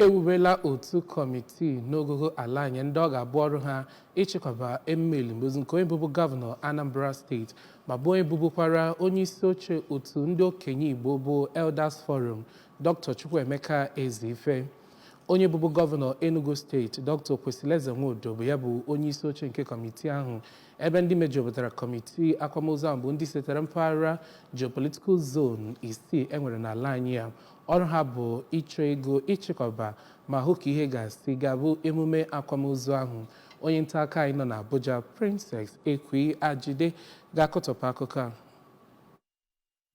Ewubela otu kọmitii n'ogogo ala anyị ndị ọ ga-abụ ọrụ ha ịchịkọba emume elimozu nke onye bụbu gọvanọ Anambra Steeti ma bụ onye bụbukwara onye isi oche otu ndị okenye Igbo bụ Elders Forum, Dr. Chukwuemeka Ezeife. Onye bụbu gọvanọ Enugu Steeti, Dr. Okwesilieze Nwodo, bụ ya bụ onye isi oche nke kọmitii ahụ, ebe ndị mejupụtara kọmitii akwamozu ahụ bụ ndị sitere mpaghara geopolitical zone isii e nwere n'ala anyị ya. Ọrụ ha bụ ịchọ ego, ịchịkọba ma hụ ka ihe ga-asị ga-abụ emume akwamozu ahụ. Onye nta akụkọ anyị nọ n'Abuja, Princess Ekwi Ajide, ga-akọtọpụ akụkọ a.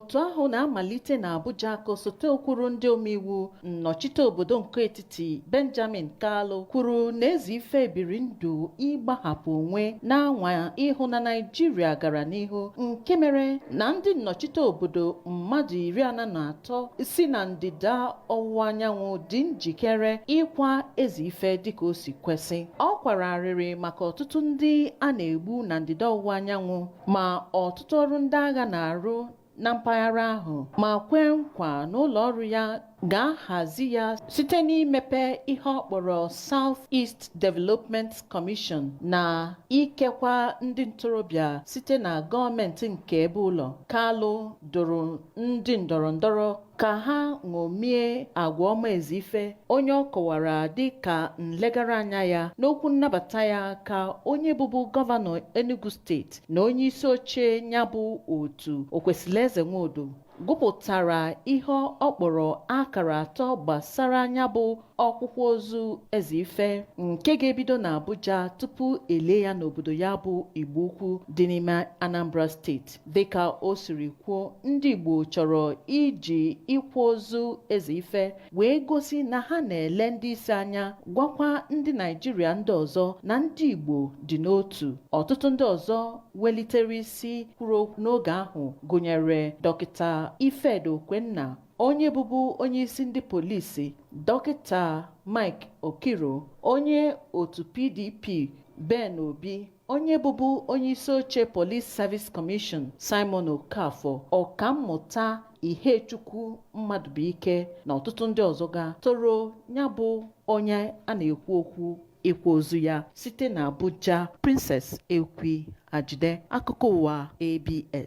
Otu ahụ na-amalite n'Abuja ka osote okwuru ndị omeiwu nnọchite obodo nke etiti, Benjamin Kalu, kwuru na Ezeife biri ndụ ịgbahapụ onwe na-anwa ịhụ na Naịjirịa gara n'ihu, nke mere na ndị nnọchite obodo mmadụ 43 si na ndịda ọwụwa anyanwụ dị njikere ịkwa Ezeife dịka o si kwesị. Ọ kwara arịrị maka ọtụtụ ndị a na-egbu na ndịda ọwụwa anyanwụ ma ọtụtụ ọrụ ndị agha na-arụ na mpaghara ahụ, ma kwee nkwa na ụlọ ọrụ ya ga-ahazi ya site n'imepe ihe ọ kpọrọ South East Development Commission na ikekwa ndị ntorobịa site na gọọmenti nke ebe ụlọ. Kalụ dụrụ ndị ndọrọ ndọrọ ka ha ṅomie agwa ọma Ezeife, onye ọ kọwara dị ka nlegara anya ya. N'okwu nnabata ya ka onye bụbu gọvanọ Enugu Steeti na onye isi oche ya bụ otu, Okwesilieze Nwodo, gụpụtara ihe ọ kpọrọ akara atọ gbasara anya bụ ọkwụkwọ ozu Ezeife, nke ga-ebido n'Abuja tupu elie ya n'obodo ya bụ Igbo Ukwu dị n'ime Anambra Steeti. Dịka o siri kwuo, ndị Igbo chọrọ iji ịkwa ozu Ezeife wee gosi na ha na-ele ndị isi anya, gwakwa ndị Naijiria ndị ọzọ na ndị Igbo dị n'otu. Ọtụtụ ndị ọzọ welitere isi kwuru okwu n'oge ahụ gụnyere Dọkịta Ifedo Okwenna, onye bụbu onye isi ndị polisi, Dọkịta Mike Okiro, onye otu PDP, Ben Obi, onye bụbu onye isi oche Police Service Commission, Simon Okafor, Ọkammụta Ihechukwu Mmadụbụike na ọtụtụ ndị ọzọ ga toro ya bụ onye a na-ekwu okwu ịkwa ozu ya. Site na Abuja, Princess Ekwi Ajide, akụkọ ụwa ABS.